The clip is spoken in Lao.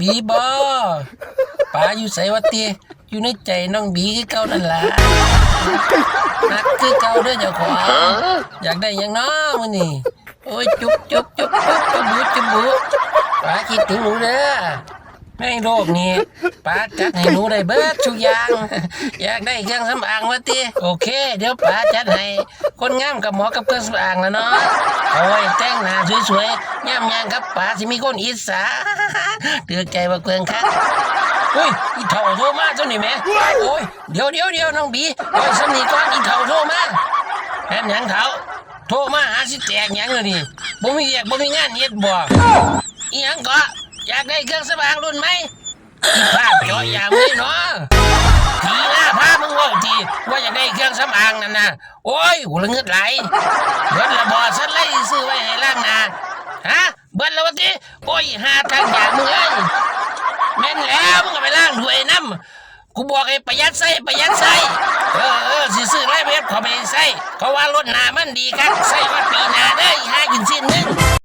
ບີບໍ? ປາຢູ່ໃສວະຕິ? ຢູ່ໃນໃຈນ້ອງບີຄືເກົ່ານັ້ນລະ. ຮັກຄືເກົ່າເດີເຈົ້າຂອງ. ຢາກໄດ້ຫຍັງນໍມື້ນີ້? ໂອ້ຍ ຈຸບ ຈຸບ ຈຸບ ຈຸບ ຈຸບບຸ ຈຸບບຸ. ປາຄິດເຖິງໜູເດີ. ໃນໂລກນີ້ ປາຈັດໃຫ້ໜູໄດ້ເບິດທຸກຢ່າງ. ຢາກໄດ້ເຄື່ອງສຳອາງວະຕິ? ໂອເຄ ດຽວປາຈັດໃຫ້. ຄົນງາມກໍເໝາະກັບເຄື່ອງສຳອາງລະເນາະ. ເອົາໄວ້ແຕ່ງໜ້າສວຍໆ ຍາມຍ່າງກັບປາຊິມີຄົນອິດສາ. ຖືກໃຈບັກເພິ່ງຄັກ. ອຸ້ຍ ອີ່ເຖົ້າໂທມາຕົວນີ້ແໝ. ໂອ້ຍ ດຽວໆໆ ນ້ອງບີ ເວົ້າສ່ຳນີ້ກ່ອນ ອີ່ເຖົ້າໂທມາ. ແມ່ນຫຍັງເຖົ້າ? ໂທມາຫາຊິແຕກຫຍັງລະນີ້? ບໍ່ມີວຽກບໍ່ມີງານເຮັດບໍ? ອີ່ຫຍັງເກາະ? ຢາກໄດ້ເຄື່ອງສຳອາງລຸ້ນໃໝ່? ອີພາບເຈາະຢາງນີ້ເນາະ. ຜີງາພາມຶງເວົ້າຕິ ວ່າຢາກໄດ້ເຄື່ອງສຳອາງນັ້ນນະ. ໂອ້ຍ ກູລະງຶດຫຼາຍ. ເບິດລະບໍ? ສັນໄລຊິຊື້ໄວ້ໃຫ້ລ້າງໜ້າ. ຮະ? ເບິດລະວະຕິ? ໂອ້ຍ ຫາທາງຢາກມຶງເອີຍ. ແມ່ນແລ້ວ ມຶງເອົາໄປລ້າງຖ້ວຍນຳ. ກູບອກໃຫ້ປະຢັດໃຊ້ ປະຢັດໃຊ້. ເອີ ເອີ ຊິຊື້ລາຍແວັບເຂົ້າໄປໃຊ້ ເພາະວ່າລົດໜ້າມັນດີຄັກ. ໃຊ້ຮອດປີໜ້າເດີ ອີ່ຫ່າກິນຊີ້ນມຶງ.